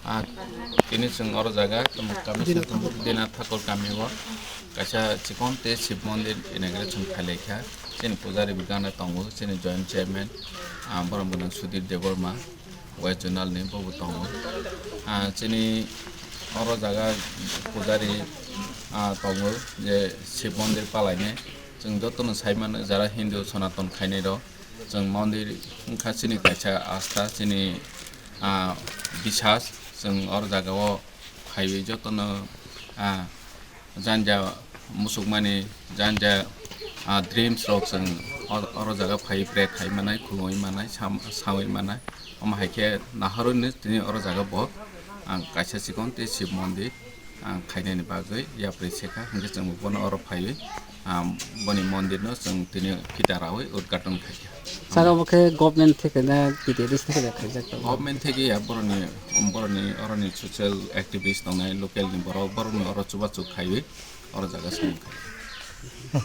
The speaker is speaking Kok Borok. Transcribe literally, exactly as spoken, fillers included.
Ah, tini chwng oro jaga, tamo kami Dina Thakur. Dina Thakur kami o kaisa chikon tei Shiv Mondir inauguration khailai kha. Chini pujari bo gana tongo, chini joint chairman, ah, borok mwnang Sudhir Debbarma, West Zonal ni bobo tongo. Ah, chini oro jaga pujari, ah, tongo je Shiv Mondir palainai. Chwng jotono sai mano jara Hindu Sanatan khainai rok. Chwng mondir wngkha chini kaisa asta, chini, ah, bisas. Chwng oro jaga o phaiwi jotono, ah, janja musukmani, janja, ah, dreams rok chwng or-, oro jaga phaiwi pray khai manai, khulumwi manai, sam-, sawi manai. Omo hai khe naharwi no tini oro jaga bo ang kaisa chikon tei Shiv mondir ang khainani bagwi yapri se kha, hwnkhe chwng bono oro phaiwi, ah, boni mondir no chwng tini phita rawi udghaton khai kha. Sir, obo khe government theke na B T D S theke na khaijak tongo? Government theke ya, boroni, boroni, oroni social activist tongnai, local ni borok, borokno oro chubachu khaiwi oro jaga samung khai.